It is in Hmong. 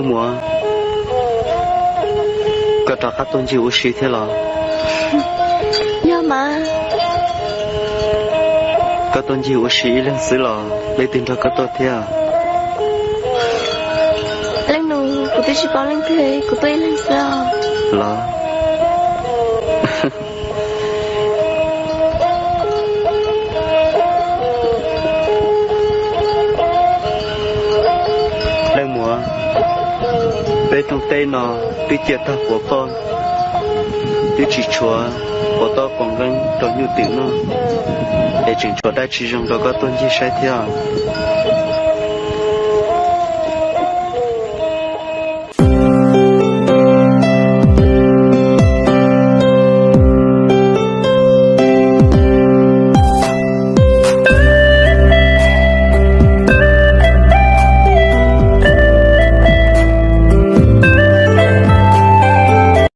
Muam, koj rov qab tuaj ncig ua si thiab los? Yog mas. Koj tuaj ncig ua si ib leeg xwb los leej twg nrog koj tuaj thiab? Leej nus, kuv twb tsis paub leej twg, kuv tuaj ib leeg xwb os. Los? Leej muam, peb rooj teb no twb ciaj tag quav poj, twb tsis tshuav quav tob quav nqeeb rau nyuj twm noj, es tseem tshuav dab tsi zoo rau koj tuaj ncig saib thiab?